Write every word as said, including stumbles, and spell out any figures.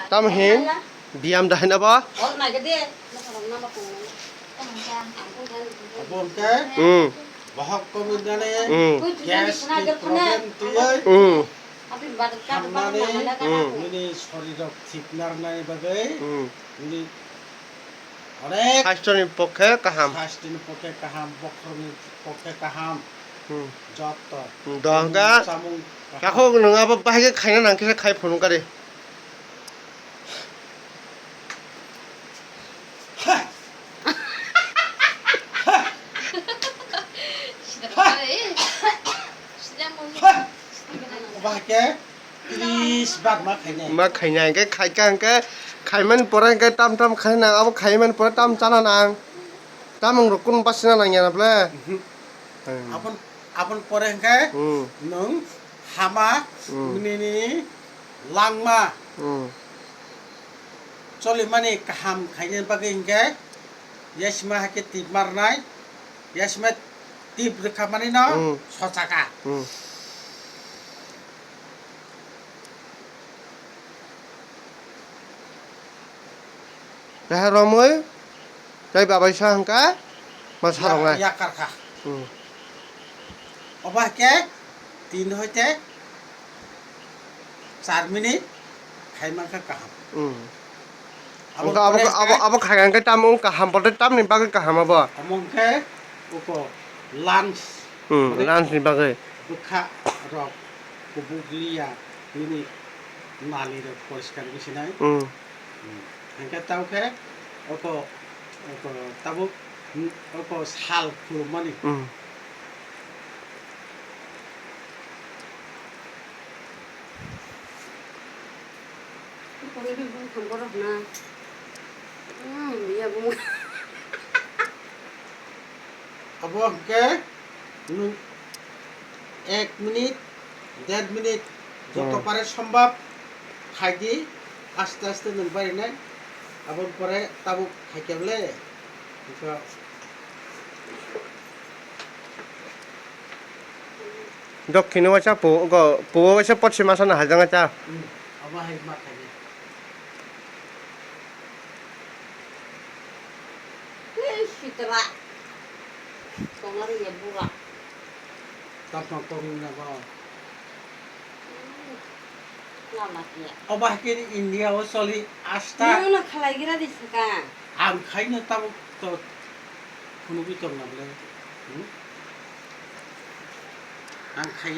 Tamo hin biyam da hina ba? Abo hwnkhe Hmm. bohok komidani Hmm. gas ni problem twiwi Hmm. hamnani Hmm. nini sorirok thik narwknani bagwi Hmm. nini onek Sasthoni pokhe kaham. Sasthoni pokhe kaham, bokhorokni pokhe kaham. Hmm. Jotto. Hmm, do hwnkha. Chamung kaham. Takhuk nwng abo bahai khe khaina nang khe khai phunuk kari. Bahai khe tris bar ma khainai. Ma khainai, hwnkhe khaikha, hwnkhe khaimani pore hwnkhe tam tam khaina nang, abo khaimani pore tam chana nang. Tamung rok kunu bachina nang ya na ble? Mhm. Hmm. Abon, abon pore hwnkhe Hmm. nwng hama Hmm. nini langma Hmm. cholimani kaham khaina bagwi hwnkhe yasima hai khe tip marnai, yasima tip rwkha mani no Hmm. sochaka. Hmm. Keha romwi tei babaisa hwnkha ma saroknai. Ya-, yakarkha. Hmm. Obo hai khe tin hoite char minute khai mankha kaham. Hmm. Abo Hwnkha abo, fresh abo, khe abo khai hwnkhe tamo wng kaham, bote tamni bagwi kaham abo? Omo hwnkhe uko lungs, Hmm, mane lungs ni bagwi. Bwkha rok kubuk liya nini nali rok poriskar wngwi sinai. Hmm. Hmm. Hwnkhe tamo khe oko, oko tabuk, hmm, oko sal khulummani. Hmm. Abo hwnkhe nwng ek minute, der minute, joto Hmm. pare sombab khaidi, aste aste nwng barinai, aboni pore tabuk khaikhe bole, Dokkhin waisa po-, go-, pubo waisa poschim asana hajanga cha. Hmm, abo hai ma khaidi. Ei, sitra. Tongari ya bura. Tapno tongna ba. Hmm. Lama kiya. Oba kini India o soli asta. Nwng no khalai gira di saka. Ang khaino tabuk to phunugwi tongna bole. Hmm? Ang khai